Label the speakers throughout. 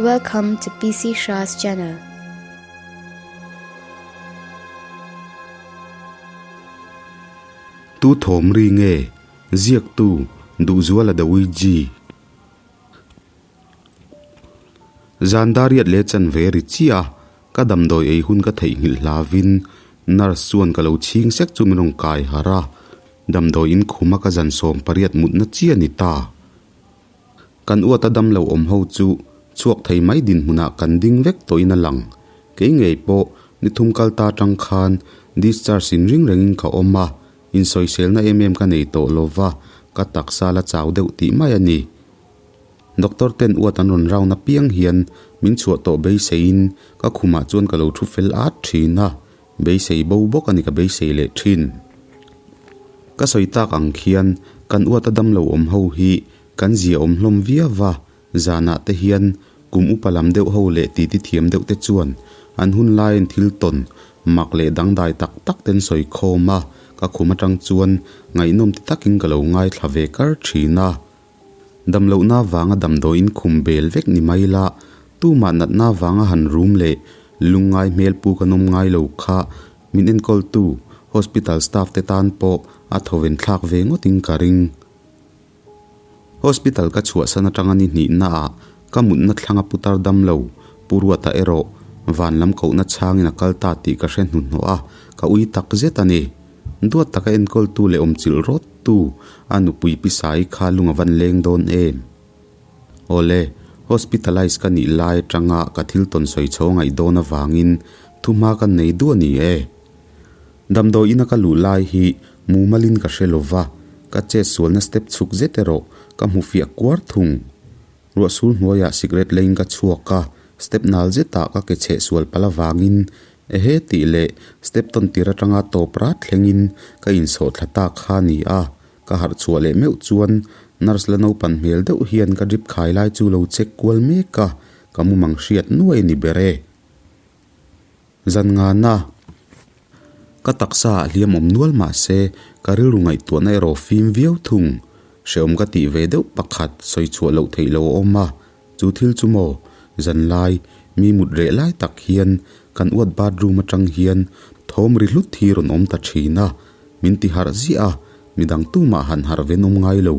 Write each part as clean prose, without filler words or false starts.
Speaker 1: Welcome to PC Shah's channel.
Speaker 2: Tu thawm ri nge? Ziaktu, Duhzuala Dawiji. Zan dariat leh chanve ri chiah a, ka damdawi ei hun ka theihnghilh hlavin nurse chuan ka lo chhing sek chu min rawn kai harh a, damdawi in khuma ka zan 18 mutna chi a ni ta. Kan uata damlo awm ho chu chhuak thei mai dinhmunah kan ding vek tawhin a lang. Kei ngei pawh ni thum kal ta atang khan discharge in ring rengin ka awm a, insawiselna em em ka nei tawh lova, ka taksa la chau deuh tih mai a ni. Doctor ten uat an rawn round apiang hian min chhuah tawh beiseiin ka khumah chuan ka lo thu fel at thin a, beisei bo bawk a ni ka beisei leh thin. Ka sawi tak ang khian kan uata damlo awm ho hi kan zia awm hlawm viau va, zanah te hian kum upa lam deuh ho leh titi thiam deuh te chuan an hun laiin thil tawn mak leh dangdai tak tak ten sawi khawm a, ka khum atang chuan ngaihnawm ti takin ka lo ngaithla ve kar thin a. Damlohna vanga damdawiin khum bel vek ni mai la, tumah natna vanga han rum leh lungngai hmel pu kan awm ngai lo kha min enkawltu hospital staff te tan pawh a thawven thlak ve ngawtin ka ring. Hospital ka chhuahsan atanga ni hnihnaah ka mutna thlanga putar damlo Pu Ruata erawh van lam kohna chhangin a kal ta tih ka hre hnuhnawh a, ka ui tak zet a ni. Duat taka enkawltu leh awmchilh rawttu a nupui pisai kha lung a van leng dawn em? Awle, hospitalize ka nih lai atanga ka thil tawn sawi chho ngaih dawn avangin thuhma ka nei duh a ni e. Damdawi ina ka luh lai hi mumalin ka hre lova, ka chet sualna step chhuk zet erawh ka hmu fiah kuar thung. Ruahsul hnuaiah cigarette leiin ka chhuak a, step nal zetah ka ke chheh sual palh avangin ehe tih leh step tawn tir atanga tawp rat thlengin ka insawh thla ta kha a ni a, ka harh chhuah leh meuh chuan nurse la naupan hmel deuh hian ka drip khai lai chu lo check kual mek a, ka mumang hriat nuai a ni ber e. Zan ngana ka taksa ah hliam awm nual mah se ka rilru ngaihtuahna erawh fim viau thung. Hrehawm ka tih ve deuh pakhat sawi chhuah loh theih lo a awm a, chu thil chu maw zan lai mi mut reh lai tak hian kan uat bathroom atang hian thawm ri hlut hi rawn awm ta thin a, min ti harh ziah a, midang tumah han harh ven awm ngai lo.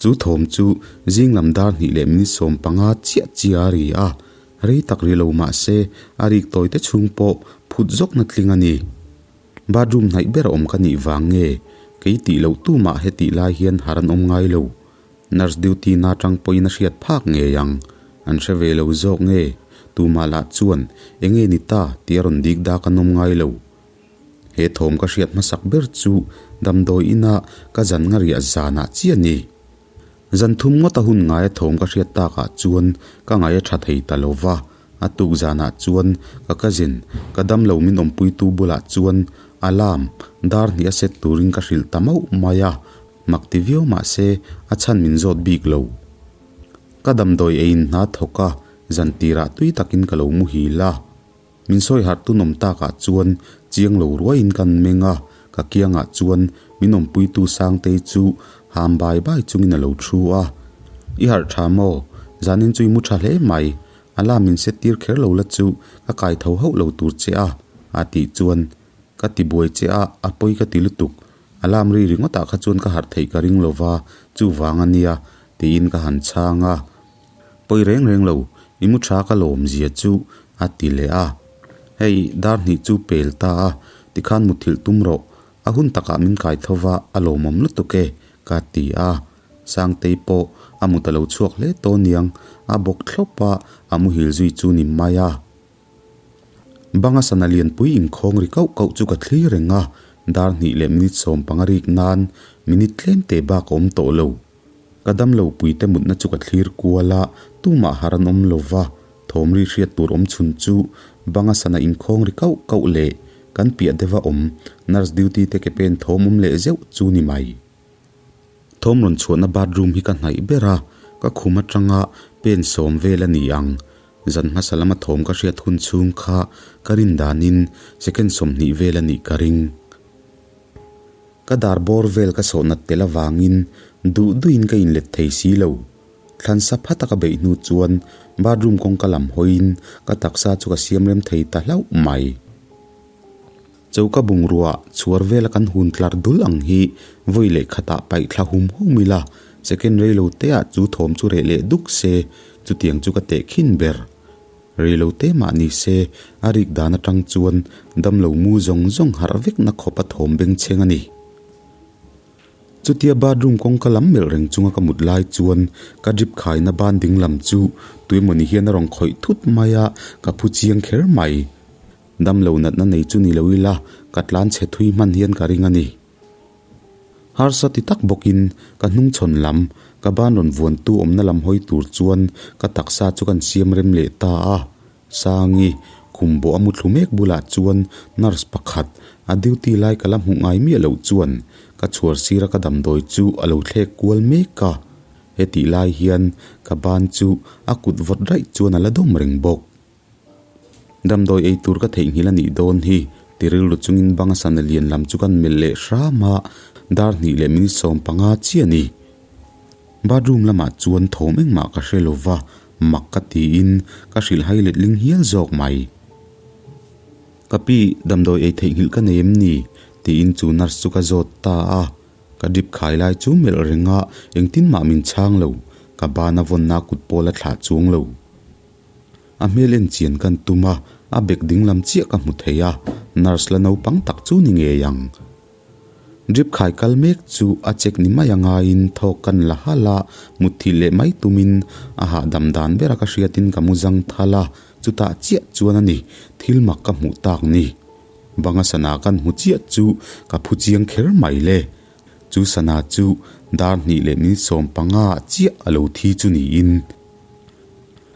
Speaker 2: Chu thawm chu zing lam dar hnih leh minute 15 chiah chiah a ri a, rei tak ri lo mah se a rik tawi te chhung pawh phut zawkna tling a ni. Bathroom hnaih ber a awm ka nih vang nge kei tih loh tumah hetih lai hian har an awm ngai lo. Nurse duty na tang pawhin a hriat phak ngei ang. An hre ve lo zawk nge tumah lah chuan enge ni ta tih a rawn dik dak an awm ngai lo. He thawm ka hriat hmasak ber chu damdawi ina ka zan nga riah zanah chiah a ni. Zan thum ngawta hun ngaia thawm ka hriat takah chuan ka ngaih a tha thei ta lo va, a tuk zanah chuan ka cousin, ka damlo min awmpuitu bulah chuan alarm dar hnih a set turin ka hrilh ta mauh mai a, mak ti viau mah se a chhan min zawt bik lo. Ka damdawi eiin hna thawk a, zan tirah tui takin ka lo muhil a. Min sawi harh tu nawm takah chuan chiang lo ruaiin kan meng a, ka kiangah chuan min awmpuitu Sangtei chu ham bai bai chungin a lo thu a. I harh tha maw? Zanin chu i mu tha hle mai. Alarm min set tir kher lo la chu ka kai tho hauh lo tur che a, a tih chuan ka ti buai che a, a pawi ka ti lutuk. Alarm ri ringawtah kha chuan ka harh theih ka ring lo va, chuvang a nia, tiin ka han chhang a. Pawi reng reng lo, i mu tha ka lawm zia chu a ti leh a. Hei, dar hnih chu pel ta a, tikhan muthilh tum rawh, a hun takah min kai tho va, a lawmawm lutuk e, ka ti a. Sangtei pawh a mut a lo chhuak hle tawh niang, a bawk thlawp a, a muhil zui chu ni mai a. Banga sana lianpui inkhawng ri kauh kauh chu ka thlir reng a, dar hnih leh minute 15 rik nan minute tlem te bak a awm tawh lo. Ka damlo puite mutna chu ka thlir kual a, tumah har an awm lo va, thawm ri hriat tur awm chhun chu banga sana inkhawng ri kauh kauh leh kan piah deuha awm nurse duty te ke pen thawm awm leh zeuh chu ni mai. Thawm rawn chhuahna bathroom hi ka hnaih ber a, ka khum atanga pen 10 vel a ni ang. Zan hmasa lama thawm ka hriat hun chhung kha ka rin danin second 20 vel a nih ka ring. Ka dar bawr vel ka sawh nat tel avangin duh duhin ka inlet thei si lo. Thlan sa phat a ka beih hnu chuan bathroom kawngka lam hawiin ka taksa chu ka siam rem thei ta hlauh mai. Choka bungrua chhuar vela kan hun tlar dul ang hi vawi leh khatah paih thla hum hum ila, second rei lo te ah chu thawm chu reh leh duk se, chutiang chu ka teh khin ber. Rei lo te mah ni se, a rik dan atang chuan damlo mu zawng zawng harh vekna khawp a thawm bengchheng a ni. Chutia bathroom kawngka lam melh reng chunga ka mut lai chuan ka drip khaina ban ding lam chu tuemawni hian a rawn khawih thut mai a, ka phu chiang kher mai. Damlo natna nei chu ni lo ila ka tlan chhe thui hman hian ka ring a ni. Harsa ti tak bawkin ka hnungchhawn lam, ka ban rawn vuantu awmna lam hawi tur chuan ka taksa chu kan siam rem leh ta a. Sangi, khum bawh a muthlu mek bulah chuan nurse pakhat, a duty lai ka la hmuh ngai miah loh chuan ka chhuar sira ka damdawi chu a lo thlek kual mek a. Hetih lai hian ka ban chu a kut vawt raih chuan a la dawm reng bawk. Damdawi ei tur ka theihnghilh a nih dawn hi, ti rilru chungin banga sana lian lam chu kan melh leh hram a, dar hnih leh minute 15 chiah a ni. Bathroom lamah chuan thawm engmah ka hre lo va, mak ka tiin ka hrilhhai letling hial zawk mai. Ka pi, damdawi ei theihnghilh ka nei em ni? tiin chu nurse chu ka zawt ta a. Ka drip khai lai chu melh reng a, engtin mah min chhang lo, ka bana vawnna kut pawl a thlah chuang lo. A hmel en chian kan tum a, a bek ding lam chiah ka hmu thei a, nurse la naupang tak chu ni ngei ang. Drip khai kal mek chu a check ni mai a ngaiin thawk kan la halh a, mutthilh leh mai tumin a hahdam dan bera ka hriatin ka mu zang thal a, chutah chiah chuan a ni thil mak ka hmuh tak ni. Banga sana kan hmu chiah chu ka phu chiang kher mai le. Chu sana chu dar hnih leh minute 15 ah chiah a lo thi chu niin.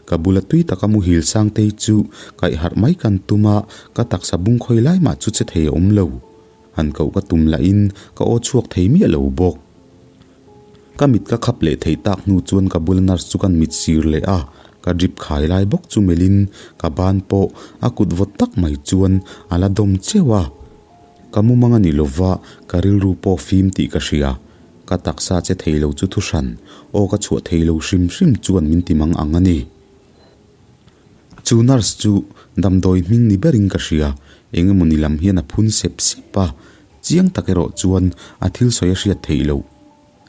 Speaker 2: Ka bula tui taka muhil Sangtei chu kaih harh mai kan tum a, ka taksa bung khawi lai mah chu che thei a awm lo. Han koh ka tum lahin ka aw chhuak thei miah lo bawk. Ka mit ka khap leh thei tak hnu chuan ka bula nurse chu kan mit sir leh a, ka drip khai lai bawk chu melhin ka ban pawh a kut vawt tak mai chuan a la dawm cheuh a. Ka mumang a ni lova, ka rilru pawh fim tih ka hria. Ka taksa che thei lo chu thuhran, aw ka chhuah thei lo hrim hrim chuan min ti mang ang a ni. Chu nurse chu damdawi hming ni berin ka hria, eng emaw ni lam hian a phun sep sep a, chiang tak erawh chuan a thil sawi a hriat theih loh.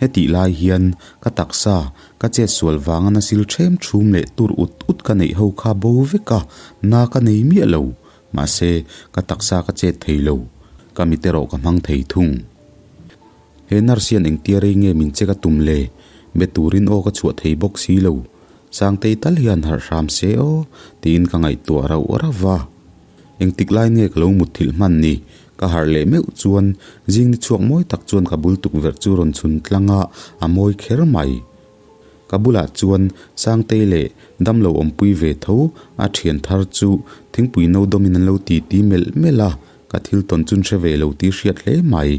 Speaker 2: Hetih lai hian ka taksa, ka chet sual vanga na sil ṭhem ṭhum leh tur ut ut ka neih ho kha bo vek a, na ka nei miah lo, mahse ka taksa ka chet thei lo, ka mit erawh ka hmang thei thung. He nurse hian engtia rei nge min check a tum le? Be turin aw ka chhuah thei bawk si lo. Sangtei tal hian harh hram se aw tiin ka ngaihtuah rauh rauh va. Engtik lai nge ka lo mutthilh hman ni? Ka harh leh meuh chuan zing ni chhuak mawi tak chuan ka bul tukverh chu rawn chhun tlang a, a mawi kher mai. Ka bulah chuan Sangtei leh damlo awmpui ve tho a thian thar chu thingpui no dawmin an lo titi melh melh a, ka thil tawn chun hre ve lo tih hriat hle mai.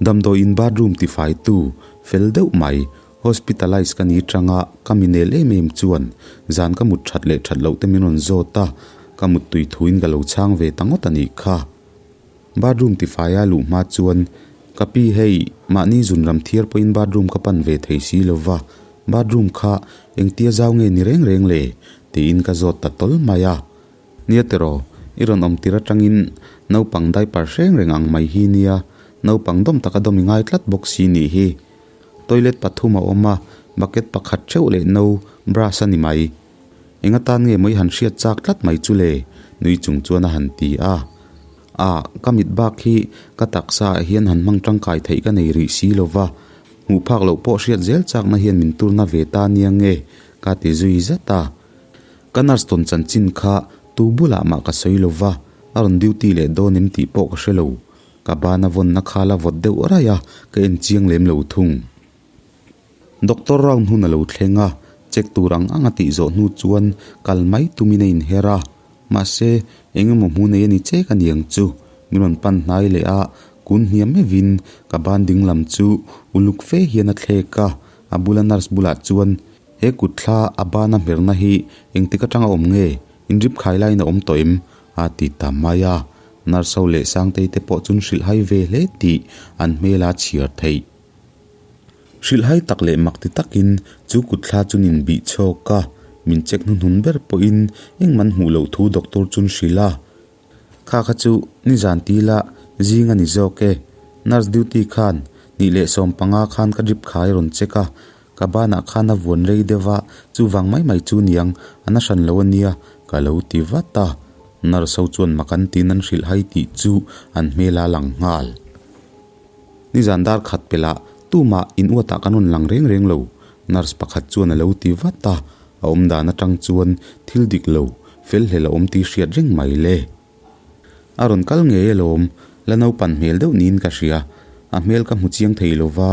Speaker 2: Damdawiin bathroom tifaitu fel deuh mai, hospitalize ka ni tanga ka mi nel em em chuan zan ka mut that leh that loh te min rawn zawt a, ka muttui thuin ka lo chhang ve ta ngawt a nih kha. Bathroom tifaia luh hma chuan ka pi hei mahni zun ram thiar pawhin bathroom ka pan ve thei si lo va, bathroom kha engtia zau nge ni reng reng le? tiin ka zawt ta tawl mai a. Nia tiraw, i rawn awm tir atangin naupang diaper hreng reng ang mai hi nia, naupang dawm taka dawm i ngai tlat bawk si nih hi. Toilet pathum a awm a, bucket pakhat theuh leh no brush a ni mai. Eng atan nge maw i han hriat chak tlat mai chu le? nui chung chuan a han ti a. A, ka mit bak hi ka taksa ah hian han hmang tangkai theih ka nei rih si lo va, hmuh phak loh pawh hriat zel chakna hian min turna ve ta nia nge? ka ti zui zat a. Ka nurse tawn chanchin kha tu bulah mah ka sawi lo va, a rawn duty leh dawn em tih pawh ka hre lo. Ka bana vawnna kha la vawt deuh raih a, ka en chiang lem lo thung. Doctor round hun a lo thleng a, check tur ang ang a tih zawh hnu chuan kal mai tumin a inher a, mahse eng emaw hmu nei a ni chek a niang chu. Min rawn pan hnai leh a, kun hniam meuhin ka ban ding lam chu uluk fe hian a thlek a, a bula nurse bulah chuan He kut thla a bana hmerna hi engtik atanga awm nge? Inrip khai laiin a awm tawh em? a ti ta mai a. Nurse ho leh Sangtei te pawh chun hrilh hai ve hle tih an hmel a chhiar theih. Hrilhhai tak leh mak ti takin chu kutthla chu nin bih chhawk a, min check hnuhnun ber pawhin engman hmuh loh thu doctor chuan hrilh a. Kha kha chu nizan tila zing a ni zawk e. Nurse duty khan nih leh 15 khan ka drip khai rawn check a, ka banah khan a vuan rei deuh a, chuvang mai mai chu niang a na hran lo a nia ka lo ti vat a. Nurse ho chuan mak an tiin an hrilh hai tih chu an hmel a lang nghal. Nizan dar khat pelh ah tumah in uatah kan rawn lang reng reng lo, nurse pakhat chuan a lo ti vat a, a awm dan atang chuan thil dik lo, fel hlel a awm tih hriat reng mai le. A rawn kal ngei alawm, la naupan hmel deuh niin ka hria, a hmel ka hmu chiang thei lo va,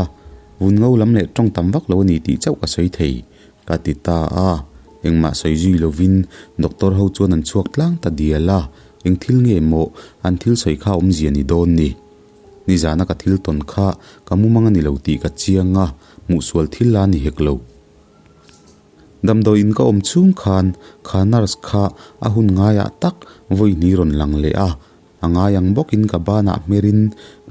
Speaker 2: vun ngo lam leh tawng tam vak lo a ni tih chauh ka sawi thei, ka ti ta a, engmah sawi zui lovin doctor ho chuan an chhuak tlang ta dial a, eng thil nge maw an thil sawi kha awmzia ni dawn ni. Nizana ka thil tawn kha ka mumang a ni lo tih ka chiang a, hmuhsual thil la ni hek lo. Damdawiin ka awm chhung khan kha nurse kha a hun ngaiah tak vawi hnih rawn lang leh a, a ngai ang bawkin ka banah hmerin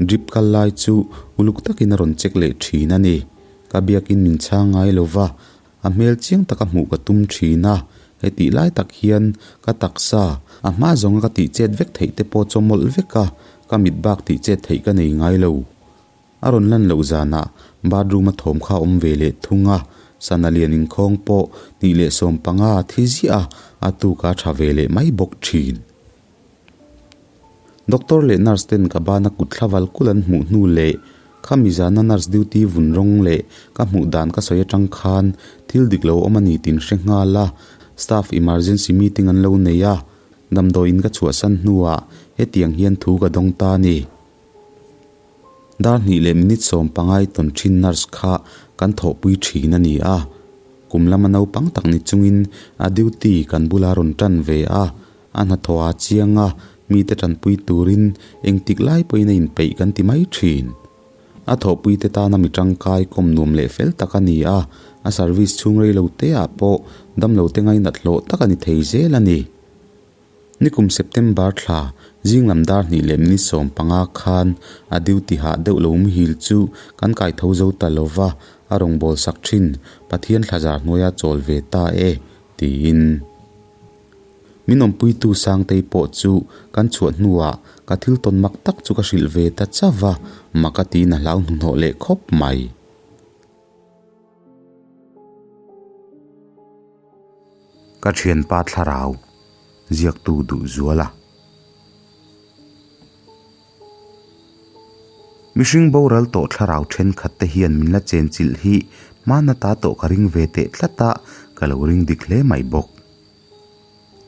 Speaker 2: drip kal lai chu uluk takin a rawn check leh thin a ni. Ka biakin min chhang ngai lo va, A hmel chiang taka hmuh ka tum thin a, hetih lai tak hian ka taksa, a hma zawnga ka tih chet vek theih te pawh chaw mawlh vek a, ka mit bak tih chet theih ka nei ngai lo. A rawn lan loh zanah bathroom a thawm kha a awm ve leh thung a, sana lian inkhawng pawh 1:15 a thi ziah a, a tuk a tha ve leh mai bawk thin. Doctor leh nurse ten ka bana kut thla val kul an hmuh hnu leh khami zana nurse duty vun rawng leh ka hmuh dan ka sawi atang khan thil dik lo awm a ni tin hre nghal a, staff emergency meeting an lo nei a, damdawiin ka chhuahsan hnuah hetiang hian thu ka dawng ta a ni. Dar hnih leh minute 15 i tawn thin nurse kha kan thawhpui thin a ni a, kum lama naupang tak ni chungin a duty kan bula rawn tan ve a, A hnathawh a chiang a, mite tanpui turin engtik lai pawhin a inpeih kan ti mai thin. A thawhpuite tana mi tangkai kawm nuam leh fel tak a ni a, a service chhung rei lo te ah pawh damlo te ngainat hlawh tak a ni thei zel a ni. Nikum September thla zing lam dar hnih leh minute 15 khan a duty hah deuh lo muhil chu kan kai tho zo ta lo va, a rawngbâwl sak thin Pathian thlazar hnuaia chawl ve ta e, tiin. Min awmpuitu Sangtei pawh chu kan chhuah hnuah ka thil tawn mak tak chu ka hrilh ve ta chauh va, mak a tiin a hlau hnuhnawh leh khawp mai. Ka thianpa thlarau ziaktu duh zual a. Mihring boral tawh thlarau thenkhat te hian min la chenchilh hi hmana ta tawh ka ring ve teh tlat a, ka lo ring dik hle mai bawk.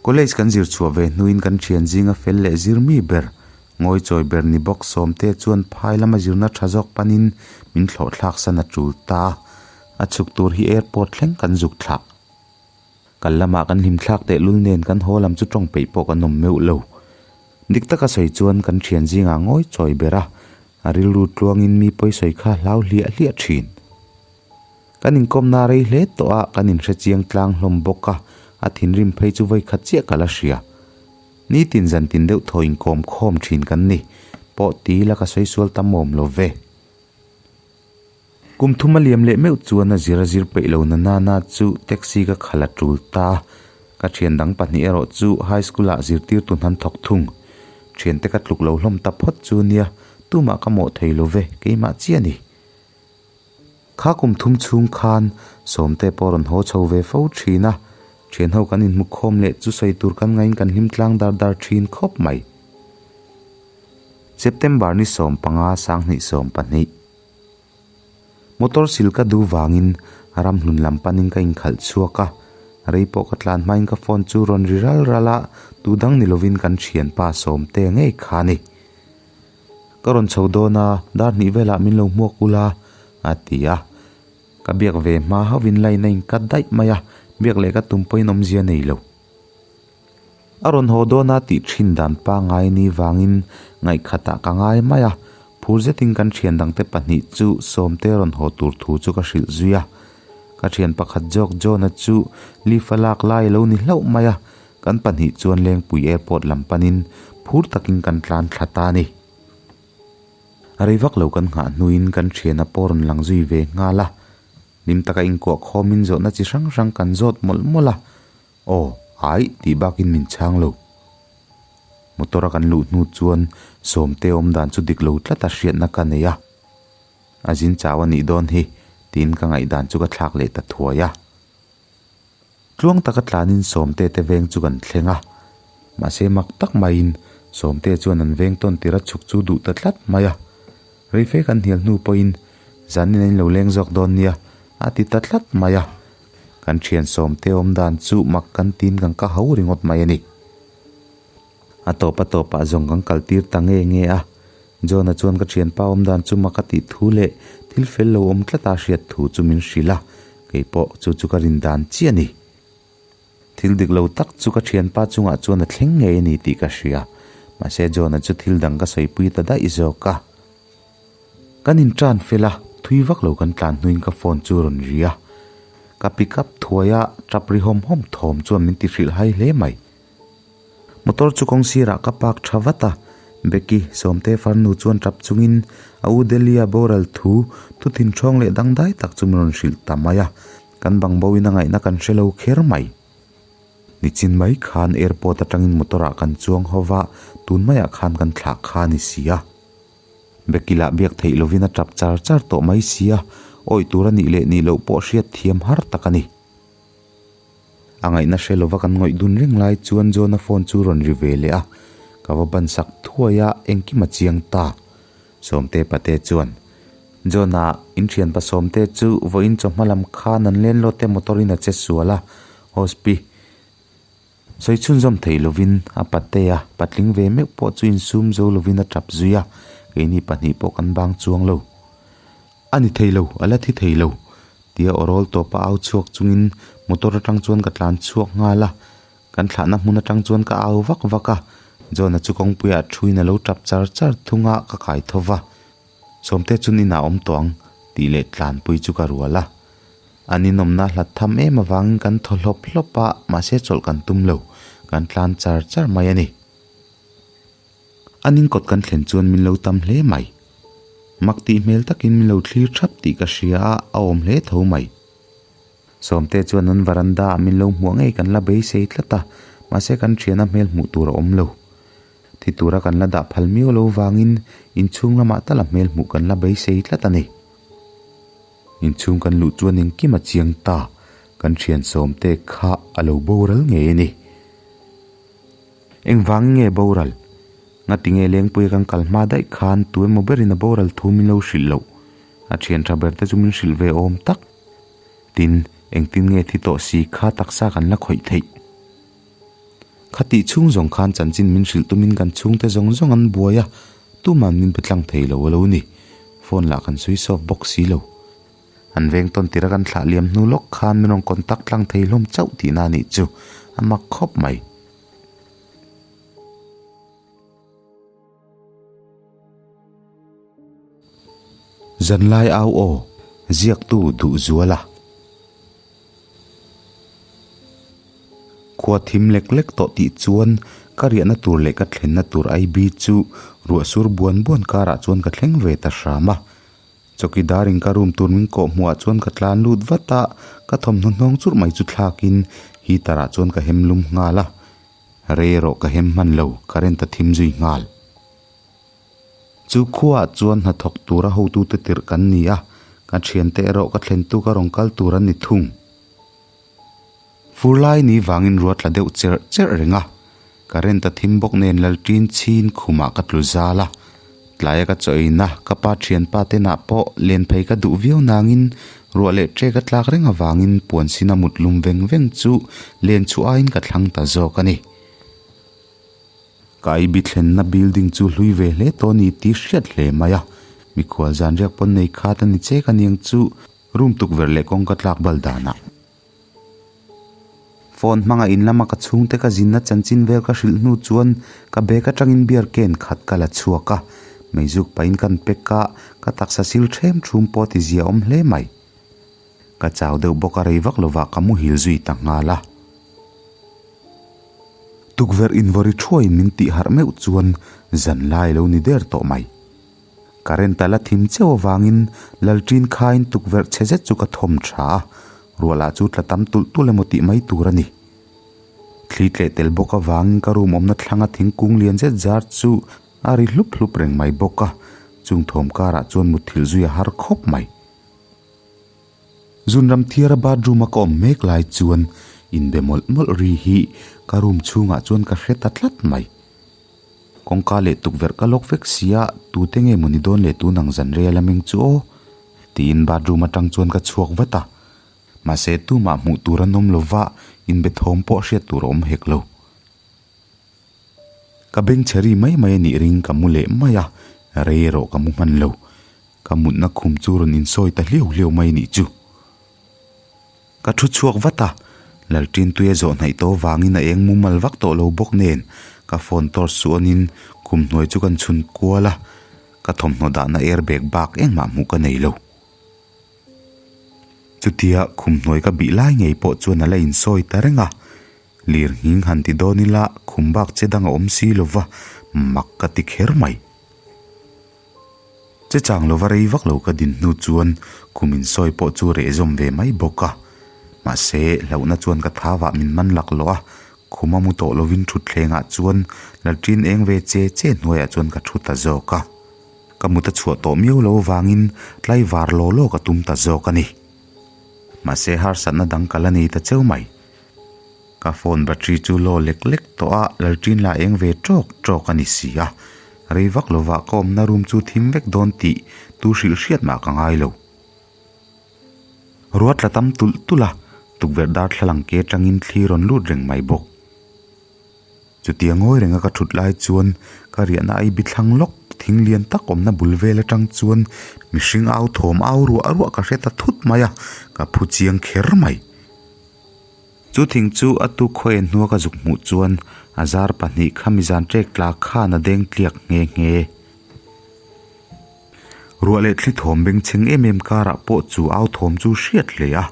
Speaker 2: College kan zir chhuah ve hnuin kan thian zinga fel leh zir mi ber, ngawi chawi ber ni bawk Sawmte chuan phai lama zirna tha zawk panin min thlawh thlak san a tul ta a, a chhuk tur hi airport thleng kan zuk thlah. Kal lamah kan hlim thlak tehlul nen kan haw lam chu tawng peih pawh kan awm meuh lo. Dik taka sawi chuan kan thian zingah ngawi chawi ber a, a rilru tluangin mi pawi sawi kha hlau hliah hliah thin. Kan inkawmna rei hle tawh a, kan inhre chiang tlang hlawm bawk a, a thinrim phei chu vawi khat chiah ka la hria. Nitin zantin deuh thaw inkawm khawm thin kan ni, pawh ti ila ka sawi sual tam awm lo ve. Kum thum a liam leh meuh chuan a zir a zir peih lo na nana chu taxi ka khalh a tul ta. Ka thian dang pahnih erawh chu high school ah zirtirtu hnan thawk thung. Thiante ka tluk lo hlawm ta phawt chu nia, tumah ka mawh thei lo ve, keimah chiah a ni. Kha kum thum chhung khan Sawmte pawh rawn haw chho ve fo thin a, thian ho kan inhmu khawm leh chu sawi tur kan ngaiin kan hlim tlang dar dar thin khawp mai. September ni 15 2012. Motor sil ka duh vangin ramhlun lam panin ka inkhalh chhuak a, rei pawh ka tlan hmain ka phone chu rawn ri ral ral a, tu dang ni lovin kan thianpa Sawmte ngei kha a ni. Ka rawn chho dawn a, dar hnih velah min lo hmuak ula, a ti a. Ka biak ve hma hauhin line a inkat daih mai a, biak leh ka tum pawhin awmzia nei lo. A rawn haw dawn a tih thin dan pangngai ni vangin ngaihkhatah ka ngai mai a, phur zetin kan thian dangte pahnih chu Sawmte rawn haw tur thu chu ka hrilh zui a. Ka thian pakhat zawk John-a chu leave a lak lai a lo ni hlauh mai a, Kan pahnih chuan Lengpui Airport lam panin phur takin kan tlan thla ta a ni. A rei vak lo kan nghah hnuin kan thiana pawh rawn lang zui ve nghal a. Hlim taka inkuah khawmin zawhna chi hrang hrang kan zawt mawlh mawlh a, Aw, aih tih bakin min chhang lo. Motor a kan luh hnu chuan Sawmte awm dan chu dik lo tlat a hriatna ka nei a. A zin chau a nih dawn hi tiin ka ngaihdan chu ka thlak leh ta thuai a. Tluang taka tlanin Sawmte te veng chu kan thleng a. Mahse mak tak maiin Sawmte chuan an veng tawn tir a chhuk chu duh ta tlat mai a. Reife kan hnial hnu pawhin zanin a inlo leng zawk dawn nia a ti ta tlat mai a. Kan thian Sawmte awm dan chu mak kan tiin kan ka ho ringawt mai a ni. A tawp a tawpah zawng kan kal tir ta nge nge a. John-a chuan ka thianpa awm dan chu mak a tih thu leh thil fel lo awm tlat a hriat thu chu min hrilh a, kei pawh chu chu ka rin dan chiah a ni. Thil dik lo tak chu ka thianpa chungah chuan a thleng ngei a ni tih ka hria, mahse John-a chu thil dang ka sawipui ta daih zawk a. Kan intan fel a, thui vak lo kan tlan hnuin ka phone chu a rawn ri a. Ka pick up thuai a, tap ri hawm hawm thawm chuan min ti hrilh hai hle mai. Motor chu kawng sirah ka park tha vat a, Becky, Sawmte farnu chuan tap chungin a u Delia boral thu thu thinthawng leh dangdai tak chu min rawn hrilh ta mai a, kan bang bo in a ngaihna kan hre lo kher mai. Nichin mai khan airport atangin motor ah kan chuang ho va, tun maiah khan kan thlah kha a ni si a. Becky lah biak theih lovin a tap char char tawh mai si a, awih tur a nih leh nih loh pawh hriat thiam har tak a ni. A ngaihna hre lova kan ngawih dun reng lai chuan John-a phone chu rawn ri ve leh a, ka va ban sak thuai a, engkim a chiang ta. Sawmte pate chuan, John-a, in thianpa Sawmte chu vawiin chawhma lam khan an len lawt te motor in a che sual a, Hospi. Sawi chhunzawm thei lovin a patea patling ve meuh pawh chu insum zo lovin a tap zui a, keini pahnih pawh kan bang chuang lo. A ni thei lo, a la thi thei lo, tia awrawl tawpa au chhuak chungin motor atang chuan ka tlan chhuak nghal a, kan thlahna hmun atang chuan ka au vak vak a, John-a chu kawngpuiah thuin a lo tap char char thung a, ka kai tho va. Sawmte chun inah awm tawh ang tih leh tlanpui chu ka rual a. An inawmna hlat tham em avangin kan thaw hlawp hlawp a, mahse chawlh kan tum lo, kan tlan char char mai a ni. An inkawt kan thlen chuan min lo tam hle mai. Mak tih hmel takin min lo thlir thap tih ka hria a, a awm hle tho mai. Sawmte chuan an varanda ah min lo hmuah ngei kan la beisei tlat a, mahse kan thiana hmel hmuh tur a awm lo. Thi tura kan la dah phal miau lo vangin inchhung lamah tal a hmel hmuh kan la beisei tlat a ni. Inchhung kan luh chuan engkim a chiang ta, kan thian Sawmte kha a lo boral ngei a ni. Engvangin nge boral? Ngatinge Lengpuia kan kal hma daih khan tu emaw berin a boral thu min lo hrilh loh? A thian tha ber te chu min hrilh ve awm tak. Tin, engtin nge thi tawh si kha taksa kan la khawih theih? Khatih chhung zawng khan chanchin min hrilh tumin kan chhungte zawng zawng an buai a, tuman min pe tlang thei lo a lo ni. Phone lah kan sawi sawp bawk si lo. An veng tawn tira kan thlah liam hnu lawk khan min rawn contact tlang thei hlawm chauh tihna a nih chu a mak khawp mai. Zanlai au aw, ziaktu duh zual a. Khua thim lek lek tawh tih chuan ka riahna tur leh ka thlenna tur IB chu ruah sur buan buan karah chuan ka thleng ve ta hram a. Chawkidar in ka room tur min kawh hmuhah chuan ka tlan lut vat a, ka thawmhnaw hnawng churh mai chu thlakin heater ah chuan ka hem lum nghal a. Rei erawh ka hem hman lo, current a thim zui nghal. Chu khuaah chuan hnathawk tura hotute tirh kan ni a, ka thiante erawh ka thlentu ka rawn kal tur an ni thung. Fur lai ni vangin ruah tla deuh cherh cherh reng a, current a thim bawk nen lalṭin chhin khumah ka tlu zal a. Tlaia ka chaw eina ka pa thianpa tenah pawh len phei ka duh viau nangin ruah leh ṭek a tlak reng avangin puan sina mut lum veng veng chu len chhuah aiin ka thlang ta zawk a ni. Ka IB thlenna building chu hlui ve hle tawh a ni tih hriat hle mai a, mikhual zan riak pawn nei khat a ni chek aniang chu room tukverh leh kawngka tlak bal danah. Phone hmanga in lama ka chhungte ka zinna chanchin vel ka hrilh hnu chuan ka bag atangin beer can khat ka la chhuak a, meizuk pahin kan pack a, ka taksa sil ṭhem ṭhum pawh ti zia awm hle mai. Ka chau deuh bawk a rei vak lovah ka muhil zui ta nghal a. Tukverh invawri thuaiin min tih harh meuh chuan zan lai lo ni der tawh mai. Current a la thim cheu avangin Lalṭin khain tukverh chhe zet chu ka thawm tha a, ruah lah chu tla tam tulh tulh emaw tih mai tur a ni. Thli tleh tel bawk avangin ka room awmna thlanga thingkung lian zet zar chu a ri hlup hlup reng mai bawk a, chung thawm karah chuan mutthilh zui a har khawp mai. Zunram thiara bathroom a ka awm mek lai chuan inbe mawlh mawlh ri hi ka room chhungah chuan ka hre ta tlat mai. Kawngka leh tukverh ka lawk vek sia tute nge maw ni dawn leh tun ang zan rei a la meng chu aw tiin bathroom atang chuan ka chhuak vat a. Mahse tumah hmuh tur an awm lova inbe thawm pawh hriat tur a awm hek lo. Ka beng chhe ri mai mai a nih ring ka mu leh mai a, rei erawh ka mu hman lo. Ka mutna khum chu rawn insawi ta hliau hliau mai nih chu. Ka thu chhuak vat a, Lalṭintuia zawh hnaih tawh vangin a eng mumal vak tawh lo bawk nen ka phone torch chu awnin khum hnuai chu kan chhun kual a, ka thawmhnaw dahna airbag bak engmah hmuh ka nei lo. Chutia khum hnuai ka bih lai ngei pawh chuan a la insawi ta reng a, lir nghing han ti dawn ila khum bak che dang a awm si lova mak ka ti kher mai. Che chang lova rei vak lo ka din hnu chuan khum insawi pawh chu reh zawm ve mai bawk a. Mahse, hlauhna chuan ka thavah min man laklawh a, khuma mu tawh lovin thutthlengah chuan lalṭin eng ve che che hnuaiah chuan ka thu ta zawk a. Ka mut a chhuah tawh miau lo avangin tlaivar law law ka tum ta zawk a ni. Mahse, harsatna dang ka la nei ta cheu mai. Ka phone battery chu law lek lek tawh a, lalṭin lah eng ve ṭawk ṭawk a ni si a. Rei vak lovah ka awmna room chu thim vek dawn tih tu hrilh hriat mah ka ngai lo. Ruah tla tam tulh tulh a, tukverh darthlalang ke atangin thli rawn lut reng mai bawk. Chutia ngawi renga ka thut lai chuan ka riahna ai bi thlang lawk thing lian tak awmna bul vel atang chuan mihring au thawm au ruah ruah ka hre ta thut mai a, ka phu chiang kher mai. Chu thing chu a tuk khawiah hnua ka zuk hmuh chuan a zar pahnih kha mizan ṭek tla khan a deng tliak nghe nghe. Ruah leh thli thawm bengchheng em em karah pawh chu au thawm chu hriat hle a.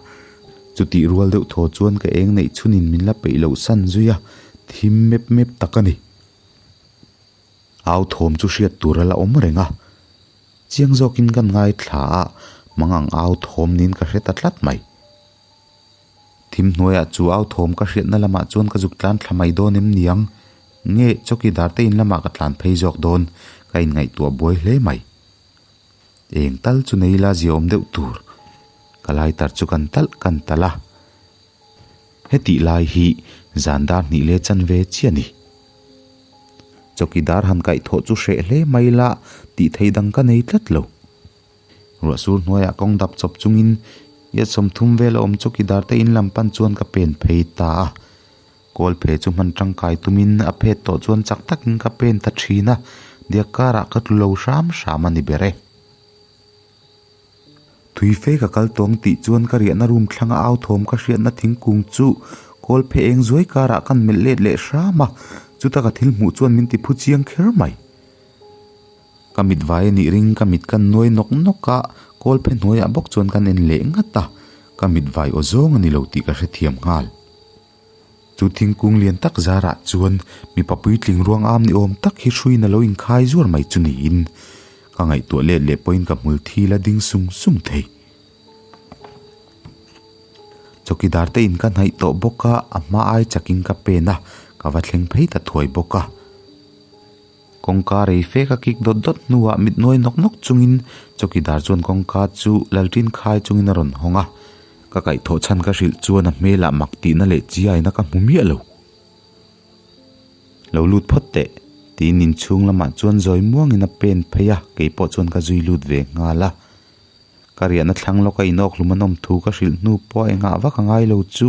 Speaker 2: Chutih rual deuh thaw chuan ka eng neih chhunin min la peih loh san zui a, thim mep mep tak a ni. Au thawm chu hriat tur a la awm reng a. Chiang zawkin kan ngaithla a, mangang au thawm niin ka hre ta tlat mai. Thim hnuaiah chu au thawm ka hriatna lamah chuan ka zuk tlan thla mai dawn em niang? Nge chawkidar te in lamah ka tlan phei zawk dawn? Ka inngaihtuah buai hle mai. Eng tal chu nei ila ziaawm deuh tur. Ka lighter chu kan talh kan talh a. Hetih lai hi zan dar hnih leh chanve chiah a ni. Chawkidar han kaihthawh chu hreh hle mai la tih thei dang ka nei tlat lo. Ruah sur hnuaiah kawng dap chawp chungin iat 30 vel a awm chu kidar te in lam pan chuan ka pen phei ta a. Kawl phe chu hman tangkai tumin a phet tawh chuan chak takin ka pen ta thin a, diak karah ka tlu lo hram hram a ni ber e. Thui fe ka kal tawng tih chuan ka riahna room thlanga au thawm ka hriatna thingkung chu kawl phe eng zuai karah kan melh let leh hram a, chuta ka thil hmuh chuan min ti phu chiang kher mai. Ka mit vai a nih ring ka mit kan nuai nawk nawk a, kawl phe hnuaiah bawk chuan kan en leh ngat a, ka mit vai aw zawng a ni lo tih ka hrethiam nghal. Chu thingkung lian tak zarah chuan mipa puitling ruang am ni awm tak hi hruiin a lo inkhai zuar mai chu niin ka ngaihtuah let leh pawhin ka hmul thil a ding sung sung thei. Chawkidar te in ka hnaih tawh bawk a, a hma ai chakin ka pen a, ka va thleng phei ta thuai bawk a. Kawngka rei fe ka kik dawt dawt hnuah mit nuai nawk nawk chungin chawkidar chuan kawngka chu lalṭin khai chungin a rawn hawng a, ka kaihthawh chhan ka hrilh chuan a hmelah mak tihna leh chiaina ka hmu miah lo. Lo lut phawt teh, tiin inchhung lamah chuan zawi muangin a pen phei a, keipawh chuan ka zui lut ve nghal a. Ka riahna thlang lawka inawk hlum a nawm thu ka hrilh hnu pawh engah vak a ngai lo chu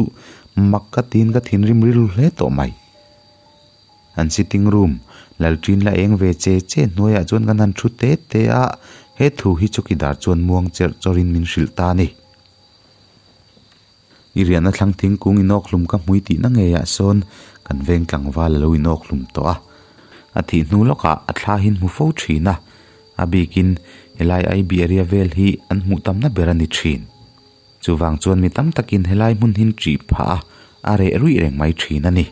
Speaker 2: mak ka tiin ka thinrim rilru hle tawh mai. An sitting room, lalṭin la eng ve che che hnuaiah chuan kan han thu te te a, he thu hi chawkidar chuan muang cherh chawrin min hrilh ta a ni. I riahna thlang thingkung inawk hlum ka hmui tihna ngeiah sawn kan veng tlangval a lo inawk hlum tawh a. A thih hnu lawkah a thla hi an hmu fo thin a, a bikin helai Aibi area vel hi an hmuh tamna ber a ni thin. Chuvang chuan mi tam takin helai hmun hin ṭih phah a, a reh ruih reng mai thin a ni.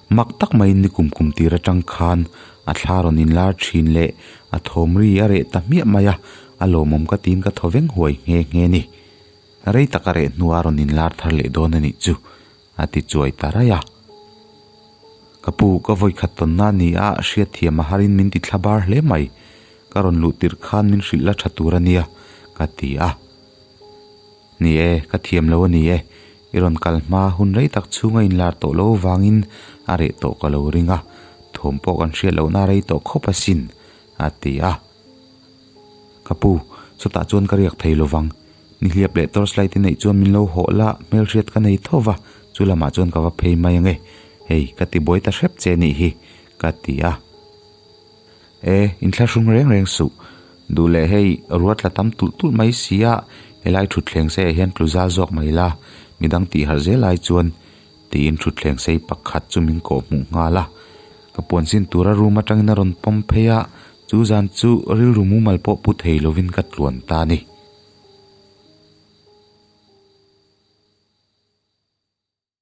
Speaker 2: Mak tak maiin nikum kum tir atang khan a thla rawn inlar thin leh a thawm ri a reh ta hmiah mai a, a lawmawm ka tiin ka thaw veng huai nghe nghe a ni. Rei tak a reh hnuah a rawn inlar thar leh dawn a nih chu, a ti chuai ta raih a. Ka pu, ka vawikhat tawnna a ni a, hriatthiam a harin min ti thla bar hle mai. Ka rawn luh tirh khan min hrilh la tha tur a nia, ka ti a. Ni e, ka thiam lo a ni e. I rawn kal hma hun rei tak chhunga inlar tawh lo vangin a reh tawh ka lo ring a, thawm pawh kan hriat lohna a rei tawh khawp asin, a ti a. Ka pu, chutah chuan ka riak thei lo vang. Nihliap leh torchlight i neih chuan min lo hawh la, hmelhriat ka nei tho va, chu lamah chuan ka va phei mai ange. Hei, ka ti buai ta hrep che nih hi, ka ti a. E, inthlahrung reng reng suh. Duh leh hei, ruat la tam tulh tulh mai si a, helai thutthleng sei ah hian tlu zal zawk mai la, midang tih harh zel ai chuan, tiin thutthleng sei pakhat chu min kawh hmuh nghal a. Ka puan sin tura room atangin a rawn pawm phei a, chu zan chu rilru mumal pawh pu thei lovin ka tluan ta a ni.